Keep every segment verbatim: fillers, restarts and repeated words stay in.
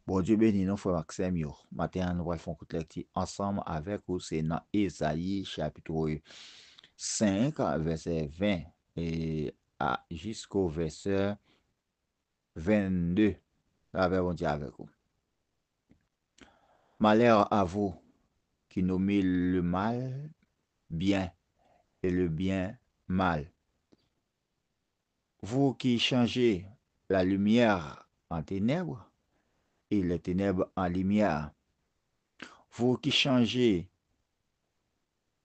Bondye beni nou, frè m ak sè m yo. Maten an, nou pral fè yon kout lekti ansanm avèk ou. Se nan Ezayi, chapit senk, vèsè ven, e, a, jisko vèsè vennde. Lapè Bondye avèk ou. Malheur à vous qui nommez le mal bien et le bien mal. Vous qui changez la lumière en ténèbres et les ténèbres en lumière. Vous qui changez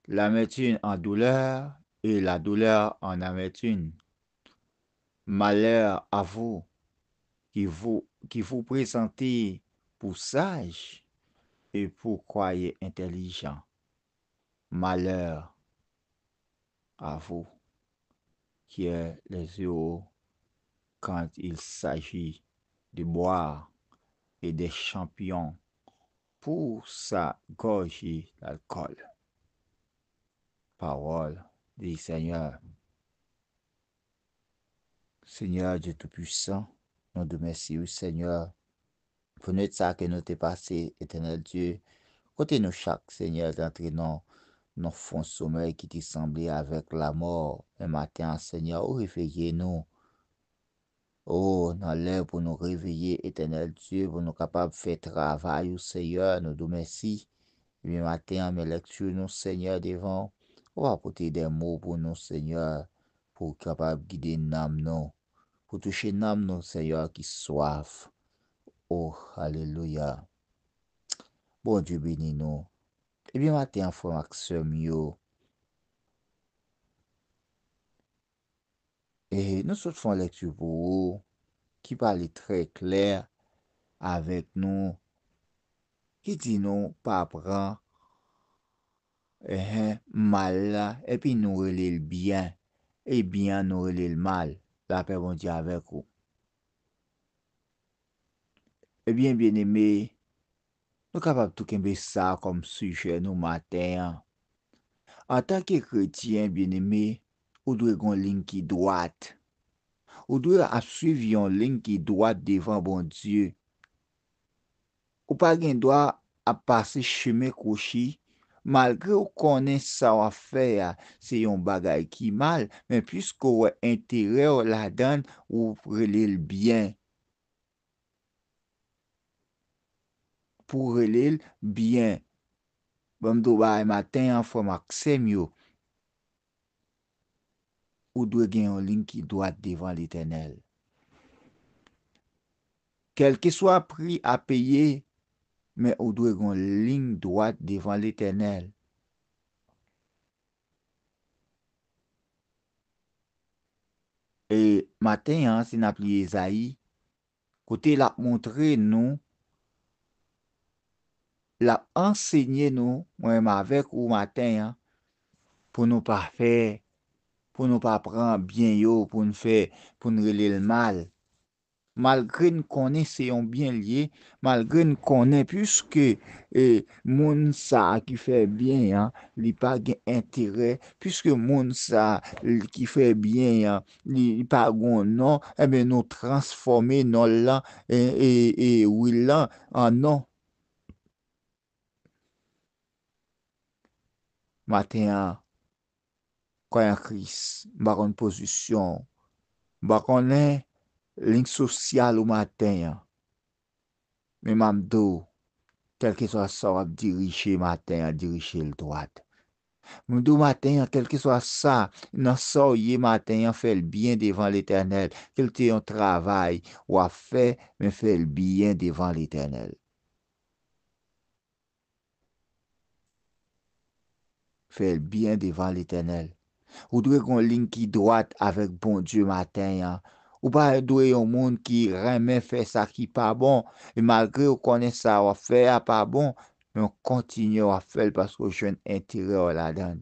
l'amertume en douleur et la douleur en amertume. Malheur à vous qui vous, qui vous présentez pour sages et vous croyez intelligents. Malheur à vous qui êtes les heureux quand il s'agit de boire et des champions pour sa gorgée d'alcool. Parole du Seigneur. Senyè Dye Toupisan, nou di w mèsi, wi, Senyè, pou nwit sa ke nou te pase, Etènèl Dye, kote nou chak, Senyè, te antre nan, nan fon somèy ki te sanble avèk lamò. Men maten an, Senyè, ou reveye nou. O, nan lè pou nou reveye, Etènèl Dye, pou nou kapab fè travay ou, Senyè, nou di w mèsi. Ebyen, maten an, men lekti nou, Senyè, devan w. Ou va pote de mo pou nou, Senyè, pou w kapab gide nanm nou, pou touche nanm nou, Senyè, ki swaf. O, alelouya. Bondye beni nou. Ebyen, maten an, frè m ak sè m yo, e nou sot fè yon lekti pou ou ki pale trè klè avèk nou, ki di nou pa pran, enhen, mal la, epi nou rele l byen, e byen an nou rele l mal. Lapè Bondye avèk ou. Ebyen, byeneme, nou kapab tou kenbe sa kòm sijè nou maten an. Antanke kretyen, byeneme, ou dwe gen yon liy ki dwat. Ou dwe ap swiv yon liy ki dwat devan Bondye. Ou pa gen dwa ap pase chemen kwochi, malgre w konnen sa w ap fè a se yon bagay ki mal, men piske w wè enterè w ladan l, ou rele l byen. Pou w rele l byen. Ban m di w bagay maten an, frè m ak sè m yo. Ou dwe gen yon liy ki dwat devan Letènèl. Kèlkeswa pri a peye, men ou dwe gen yon liy dwat devan Letènèl. E maten an, si n ap li Ezayi, kote l ap montre nou, l ap ansenye nou, mwen menm avèk ou maten an, pou nou pa fè, pou nou pa pran byen yo, pou n fè, pou n rele l mal. Malgre n konnen se yon byen l ye, malgre n konnen, piske, e, moun sa a ki fè byen an, li pa gen enterè, piske moun sa a l-, ki fè byen an, li, li pa gen yon non, enben, nou transfòme non l lan, e, e, e, wi l lan an non. Maten an, kwè an Kris, m pa konn pozisyon w, m pa konnen liy sosyal ou maten an. Men m ap di w, kèlkeswa sa w ap dirije maten an, dirije l dwat. M di w maten an, kèlkeswa sa, nan sa w ye maten an, fè l byen devan Letènèl. Ke l te yon travay w ap fè, men fè l byen devan Letènèl. Fè l byen devan Letènèl. Ou dwe gen yon liy ki dwat avèk Bondye maten an. Ou pa dwe yon moun ki renmen fè sa ki pa bon. E malgre ou konnen sa w ap fè a pa bon, men w kontinye w ap fè l paske w jwenn enterè w ladan l.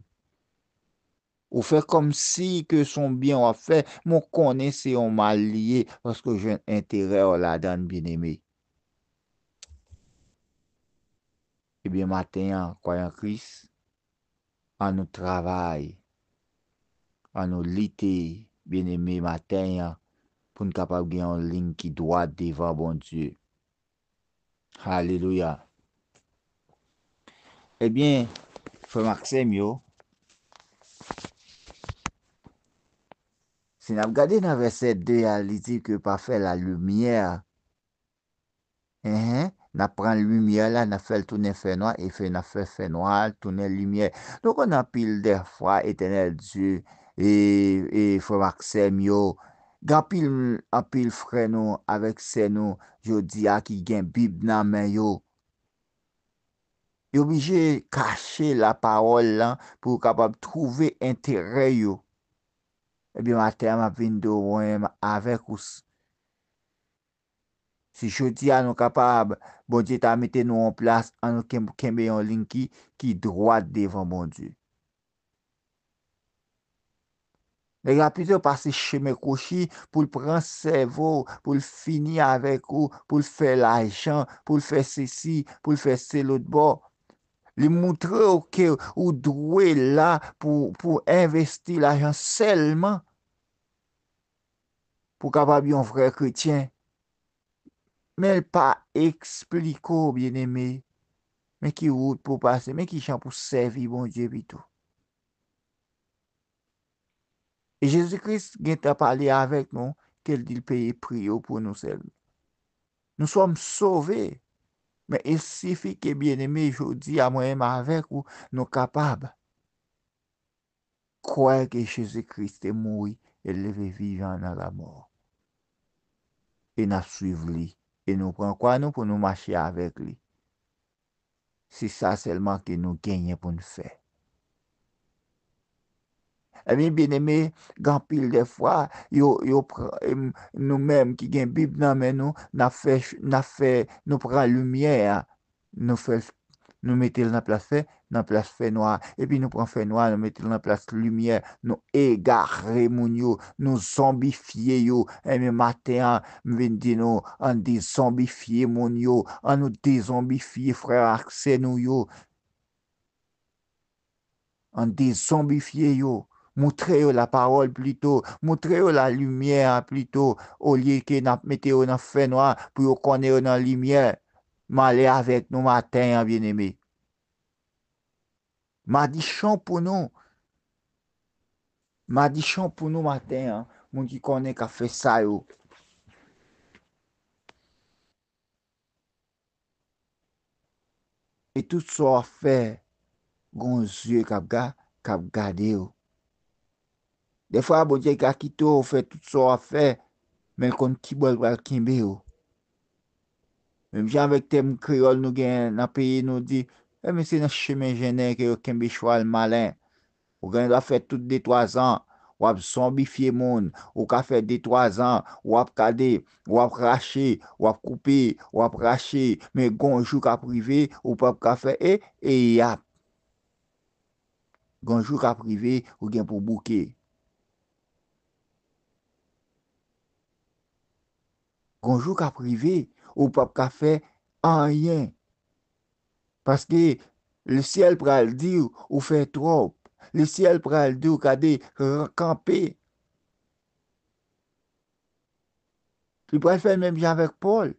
Ou fè kòmsi ke se yon byen w ap fè, men w konnen se yon mal li ye, paske w jwenn enterè w ladan l, byeneme. Ebyen, maten an, kwè an Kris, ann nou travay, ann nou lite, byeneme, maten an, pou n kapab gen yon liy ki dwat devan Bondye. Alelouya. Ebyen, frè m ak sè m yo, si n ap gade nan vèsè de a, li di ke pa fè lalimyè, enhen, n ap pran limyè la, n ap fè l tounen fènwa, e fè, n ap fè fènwa a tounen limyè. Nou konn anpil dèfwa, Etènèl Dye, e, e frè m ak sè m yo, gen anpil, anpil frè nou avèk sè nou jodi a ki gen Bib nan men yo. Yo oblije kache lapawòl lan pou yo kapab twouve enterè yo. Ebyen, maten an, m ap vin di w, mwen menm avèk ou, s-, si jodi a nou kapab, Bondye ta mete nou yon plas, ann nou ken-, kenbe yon liy ki, ki dwat devan Bondye. Nèg la pito pase chemen kwochi pou l pran sèvo w, pou l fini avèk ou, pou l fè lajan, pou l fè sesi, pou l fè se lòt bò. Li moutre w ke ou dwe la pou, pou envesti lajan sèlman pou w kapab yon vrè kretyen. Men l pa eksplike w, byeneme, men ki wout pou w pase, men ki jan pou w sèvi Bondye pito. E Jezi Kris gentan pale avèk nou, ke l di l peye pri yo pou nou sèvi. Nous sommes sauvés. Men il sifi ke, byeneme, jodi a, mwen menm avèk ou, nou kapab kwè ke Jezi Kris te mouri e leve vivan nan lamò. E n ap swiv li. E nou pran kwa nou pou nou mache avèk li. Se sa sèlman ke nou genyen pou n fè. Ebyen, byeneme, gen anpil dèfwa, yo, yo pran, em, nou menm ki gen Bib nan men nou, n ap fè, n ap fè, nou pran limyè a, nou fè, nou mete l nan plas fè, nan plas fènwa, epi nou pran fènwa, nou mete l nan plas limyè, nou egare moun yo, nou zonbifye yo. Ebyen, maten an, m vin di nou, ann dezonbifye moun yo, ann nou dezonbifye frè ak sè nou yo. Ann dezonbifye yo. Moutre yo lapawòl pito. Moutre yo lalimyè a pito. Olye ke n ap mete yo nan fènwa pou yo konnen yo nan limyè. M ale avèk nou maten an, byeneme. Madichon pou nou. Madichon pou nou maten an. Moun ki konnen k ap fè sa yo. E tout sa w ap fè, gon zye k ap ga-, k ap gade w. Dèfwa, Bondye ka kite w fè tout sa w ap fè, men l konn ki bò l pral kenbe w. Menm jan avèk tèm kreyòl nou gen nan peyi nou di, e men se nan chemen jennen ke yo kenbe chwal malen. Ou gen dwa fè tout de twa zan, w ap zonbifye moun, ou ka fè de twa zan, w ap gade, w ap rache, w ap koupe, w ap rache, men gon jou k ap rive, ou p ap ka fè e, e y ap. Gon jou k ap rive, ou gen pou bouke. Gon jou k ap rive, ou p ap ka fè anyen. Paske lesyèl pral di w, ou fè twòp. Lesyèl pral di w, gade, ran-, kanpe. Li pral fè l menm jan avèk Pòl.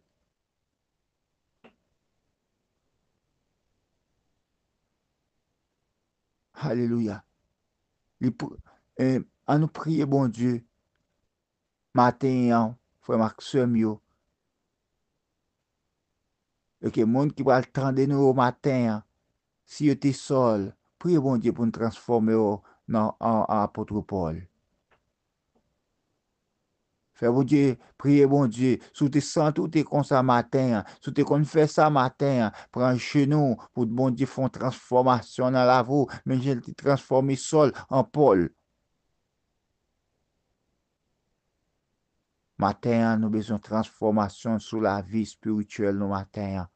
Alelouya. Li pr-, eh, ann nou priye Bondye maten an, frè m ak sè m yo. E ke moun ki pral tande nou yo maten an, si yo te Sòl, priye Bondye pou n transfòme yo nan, an, an apot Pòl. Fè Bondye, priye Bondye. Si w te santi w te konsa maten an, si w te konn fè sa maten an, pran jenou pou Bondye fè yon transfòmasyon nan lavi w, menm jan l te transfòme Sòl an Pòl. Maten an, nou bezwen transfòmasyon sou lavi espirityèl nou maten an.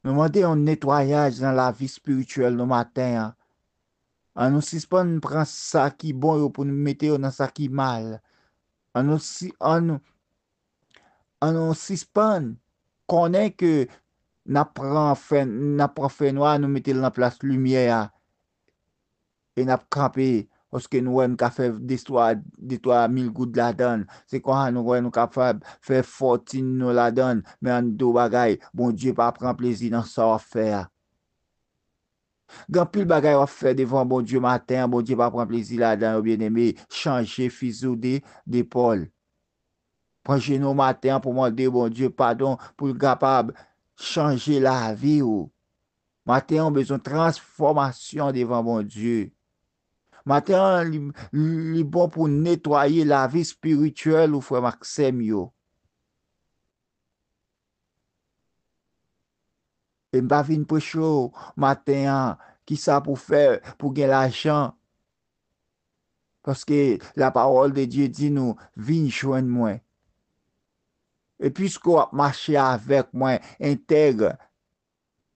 Nou mande yon netwayaj nan lavi espirityèl nou maten an. An nou sispann pran sa ki bon yo pou nou mete yo nan sa ki mal. An nou si-, an nou, an nou sispann konnen ke n ap pran fè, n ap pran fènwa, nou mete l nan plas limyè a. E n ap kanpe Paske nou wè nou ka fè de twa, de twa mil goud ladan l. Se konsa nou wè nou ka fè, fè fòtin nou ladan l. Men ann di w bagay, Bondye pa pran plezi nan sa w ap fè a. Gen anpil bagay w ap fè devan Bondye maten an, Bondye pa pran plezi ladan yo, byeneme. Chanje fizi w de, de pòl. Pran jenou w maten an pou mande Bondye padon, pou l kapab chanje lavi w. Maten an, ou bezwen transfòmasyon devan Bondye. Maten an, li, li bon pou netwaye lavi espirityèl ou, frè m ak sè m yo. E m pa vin preche w maten an, kisa pou fè pou gen lajan. Paske la parole de Dieu di nou, vin jwenn mwen. E piske w ap mache avèk mwen entèg,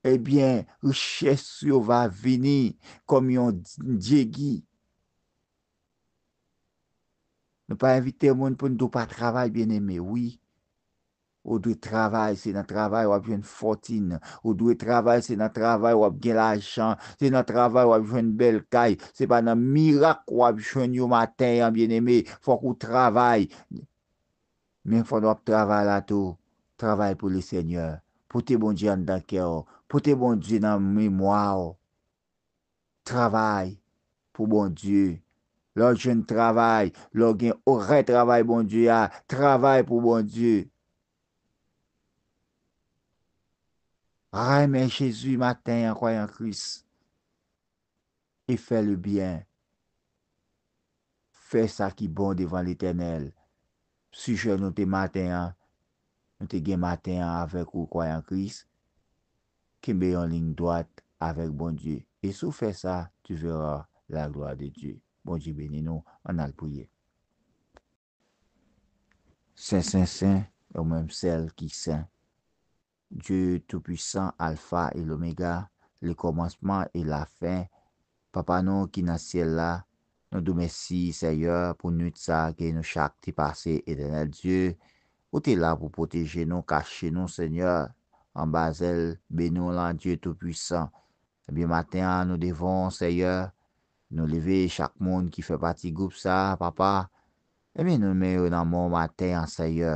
ebyen, richès yo va vini kòm yon dyegi. Nou pa envite moun pou n di w pa travay, byeneme, wi. Ou dwe travay, se nan travay w ap jwenn fòtin. Ou dwe travay, se nan travay w ap gen lajan. Se nan travay w ap jwenn bèl kay. Se pa nan mirak w ap jwenn yo maten an, byeneme. Fòk ou travay. Men pandan w ap travay la tou, travay pou Lesenyè. Pote Bondye anndan kè w. Pote Bondye nan memwa w. Travay pou Bondye. Lè w jwenn travay, lè w gen orè travay Bondye a, travay pou Bondye. Renmen Jezi maten an, kwayan Kris. E fè le byen. Fè sa ki bon devan Letènèl. Sijè nou te maten an, nou te gen maten an avèk ou, kwayan Kris. Kenbe yon liy dwat avèk Bondye. E si w fè sa, tu verras la gloire de Dieu. Bondye beni nou, ann al priye. Sen, sen, sen, ou menm sèl ki sen. Dieu Tout-Puissant, Alpha et l'Oméga, le commencement et la fin, Papa nou ki nan syèl la, nou di w mèsi, Seyè, pou nuit sa ke nou chak te pase, Etènèl Dye. Ou te la pou pwoteje nou, kache nou, Senyè, anba zèl beni w lan, Dye Toupisan. Ebyen, maten an, nou devan w, Seyè. Nou leve chak moun ki fè pati gwoup sa a, Papa. Ebyen, nou met yo nan men w maten an, Seyè.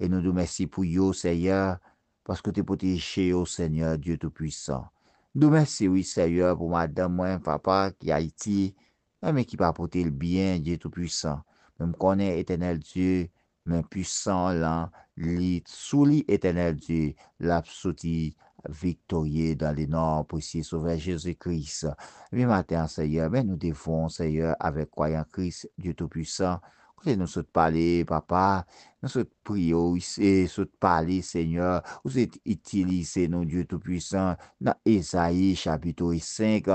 E nou di w mèsi pou yo, Seyè, paske w te pwoteje yo, Senyè, Dye Toupisan. Nou di w mèsi, wi, Seyè, pou madanm mwen, Papa, ki Ayiti, enben ki pa pote l byen, Dye Toupisan. Men m konnen, Etènèl Dye, men pwisan w lan, li sou li, Etènèl Dye, l ap soti viktorye dan le non presye Sovè Jezi Kris. Ebyen, maten an, Seyè, men nou devan w, Seyè, avèk kwayan Kris, Dye Toupisan, kote nou sot pale, Papa, nou sot priye w, e sot pale, Senyè, ou sot itilize nou, Dye Toupisan, nan Ezayi, chapit senk,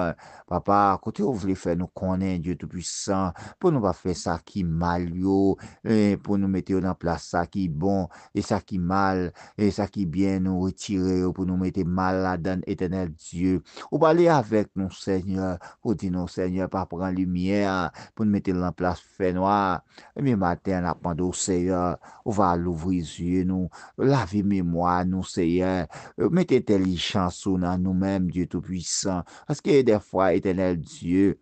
Papa, kote ou vle fè nou konnen, Dye Toupisan, pou nou pa fè sa ki mal yo, e pou nou mete yo nan plas sa ki bon, e sa ki mal, e sa ki byen, nou retire yo pou nou mete mal ladan l, Etènèl Dye. Ou pale avèk nou, Senyè, ou di nou, Senyè, pa pran limyè a pou n mete l nan plas fènwa. Ebyen, maten an, n ap mande w, Seyè, ou va louvri zye nou, lave memwa nou, Seyè, mete entèlijans ou nan nou menm, Dye Toupisan. Paske dèfwa, Etènèl Dye,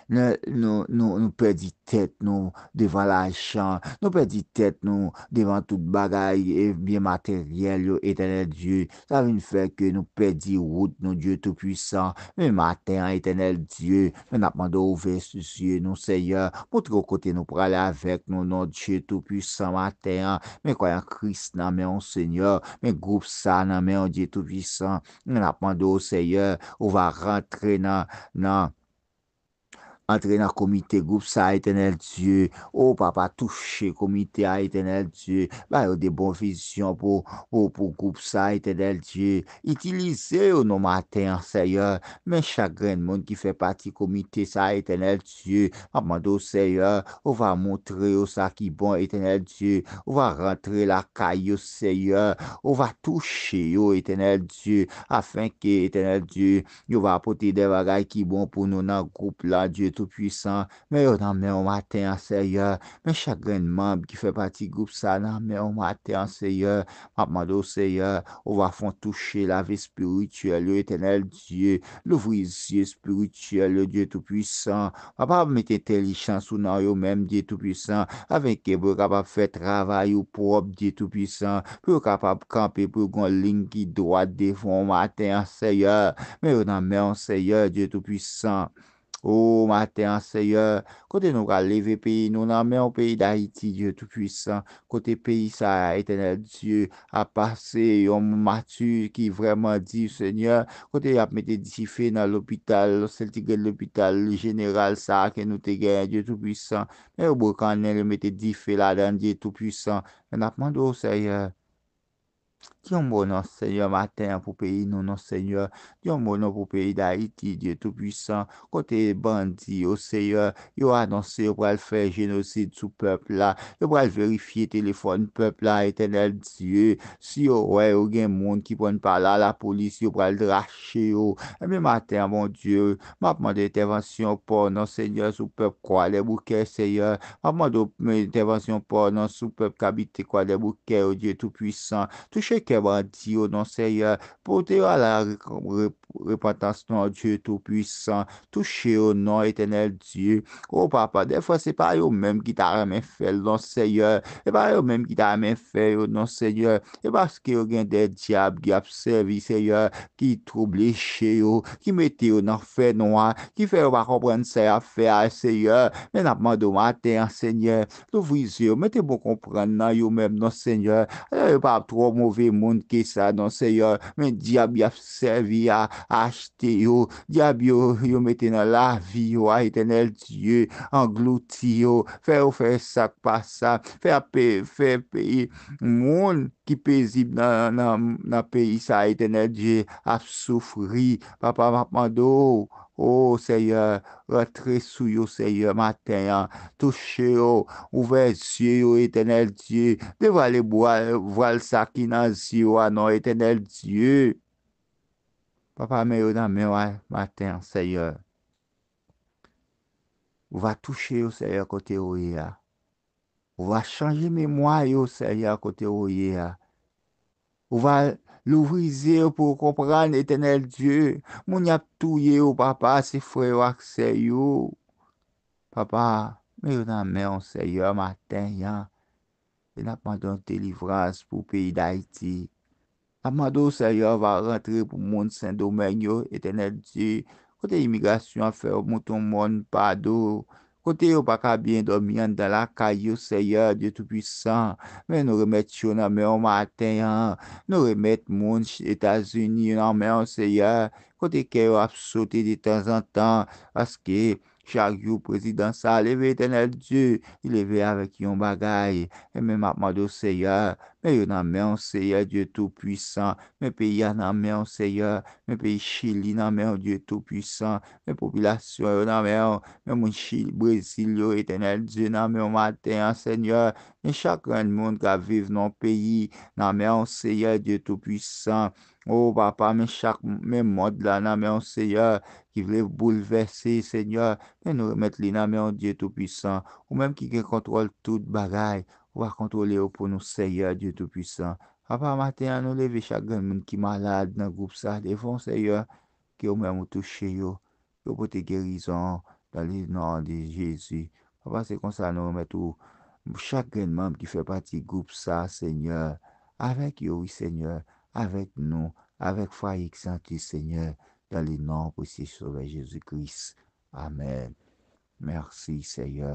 nou, nou, nou, nou pèdi tèt nou devan lajan, nou pèdi tèt nou devan tout bagay, e, byen materyèl yo, Etènèl Dye. Sa vin fè ke nou pèdi wout nou, Dye Toupisan. Men maten an, Etènèl Dye, men n ap mande w ouvè zye nou, Seyè. Montre w kote nou prale avèk nou, non, Dye Toupisan, maten an. Men kwayan Kris nan men w, Senyè. Men gwoup sa nan men w, Dye Toupisan. Men n ap mande w, Seyè, ou va rantre nan, nan, antre nan komite gwoup sa, Etènèl Dye. O, Papa, touche komite a, Etènèl Dye. Ba yo de bon vizyon pou, pou, pou gwoup sa, Etènèl Dye. Itilize yo non maten an, Seyè. Men chak grenn moun ki fè pati komite sa, Etènèl Dye. M ap mande w, Seyè, ou va montre yo sa ki bon, Etènèl Dye. Ou va rantre lakay yo, Seyè. Ou va touche yo, Etènèl Dye, afenke, Etènèl Dye, yo va pote de bagay ki bon pou nou nan gwoup la, Dye Toupwisan, men yo nan men w maten an, Seyè. Men chak grenn manm ki fè pati gwoup sa nan men w maten an, Seyè. M ap mande w, Seyè, ou va fè yon touche lavi espirityèl yo, Etènèl Dye. Louvri zye espirityèl yo, Dye Toupwisan. Papa, mete entèlijans ou nan yo menm, Dye Toupwisan, afenke pou yo kapab fè travay ou pwòp, Dye Toupwisan, pou yo kapab kanpe, pou yo gen yon liy ki dwat devan w maten an, Seyè. Men yo nan men w, Seyè, Dye Toupwisan. O maten an, Seyè, kote nou pral leve peyi nou nan men w, peyi Dayiti, Dye Toupwisan, kote peyi sa a, Etènèl Dye, ap pase yon mati ki vrèman di, Senyè, kote y ap mete dife nan lopital, sèl ti grenn lopital jeneral sa a ke nou te genyen, Dye Toupwisan. Men yo boukannen l, yo mete dife ladan l, Dye Toupwisan. Men n ap mande w, Seyè, di yon mo non, Senyè, maten an pou peyi nou, non, Senyè. Di yon mo non pou peyi Dayiti, Dye Toupwisan. Kote bandi yo, Seyè, yo anonse yo pral fè jenosid sou pèp la. Yo pral verifye telefòn pèp la, Etènèl Dye. Si yo wè yo gen moun ki pran pa la, lapolis, yo pral rache yo. Ebyen, maten an, Bondye, m ap mande entèvansyon pa w non, Senyè, sou pèp Kwadèboukè, Seyè. M ap mande w entèvansyon pa w non, sou pèp k abite Kwadèboukè yo, Dye Toupwisan. Touche kè bandi yo non, Seyè. Pote yo a la re- re- repantans non, Dye Toupwisan. Touche yo non, Etènèl Dye. O Papa, dèfwa se pa yo menm ki ta renmen fè l non, Seyè. Se pa yo menm ki ta renmen fè yo non, Seyè. Se paske yo gen de dyab ki ap sèvi, Seyè, ki twouble je yo, ki mete yo nan fènwa, ki fè yo pa konprann sa y ap fè a, Seyè. Men n ap mande w maten an, Senyè, louvri zye yo, mete bon konprann nan yo menm non, Senyè. Yo pa twò move moun ke sa non, Senyè. Men dyab y ap sèvi a, achte yo. Dyab yo, yo mete nan lavi yo a, Etènèl Dye, anglouti yo, fè yo fè sa k pa sa, fè ap pe- fè peyi moun ki pezib nan, nan, nan peyi sa, Etènèl Dye, ap soufri. Papa, m ap mande w, o Seyè, rantre sou yo, Seyè, maten an. Touche yo, ouvè zye yo, Etènèl Dye. Devwale bwa- vwal sa ki nan zye yo a non, Etènèl Dye. Papa, men yo nan men w a maten an, Seyè. Ou va touche yo, Seyè, kote yo ye a. Ou va chanje memwa yo, Seyè, kote yo ye a. Ou va louvri zye yo pou yo konprann, Etènèl Dye. Moun y ap touye yo, Papa, se frè yo ak sè yo. Papa, men yo nan men w, Seyè, maten an. E n ap mande yon delivrans pou peyi Dayiti. N ap mande w, Seyè, va rantre pou moun Sendomeng yo, Etènèl Dye, kote imigrasyon ap fè yo moute yon mòn pa do, kote yo pa ka byen dòmi anndan lakay yo, Seyè, Dye Toupwisan. Men nou remèt yo nan men w maten an. Nou remèt moun Ch- Etazini yo nan men w, Seyè, kote kè yo ap sote detanzantan, paske chak jou prezidan sa a leve, Etènèl Dye, li leve avèk yon bagay. E men m ap mande w, Seyè, men yo nan men w, Seyè Dye Toupwisan. Men peyi a nan men w, Seyè. Men peyi Chili nan men w, Dye Toupwisan. Men popilasyon yo nan men w. Men moun Chili, Brezil yo, Etènèl Dye, nan men w maten an, Senyè. Men chak grenn moun k ap viv nan yon peyi nan men w, Seyè Dye Toupwisan. O Papa, men chak men mond la nan men w, Seyè, ki vle boulvèse, Senyè. Men nou remèt li nan men w, Dye Toupwisan. Ou menm ki gen kontwòl tout bagay, ou va kontwole yo pou nou, Seyè Dye Toupwisan. Papa, maten an, nou leve chak grenn moun ki malad nan gwoup sa devan w, Seyè, ke ou menm ou touche yo, ke ou pote gerizon dans le nom de Jésus. Papa, se konsa nou remèt ou chak grenn manm ki fè pati gwoup sa, Senyè, avèk yo, wi, Senyè, avèk nou, avèk fwaye Xantus, Senyè, dans le nom précieux Sauveur Jésus-Christ. Amèn. Mèsi, Seyè.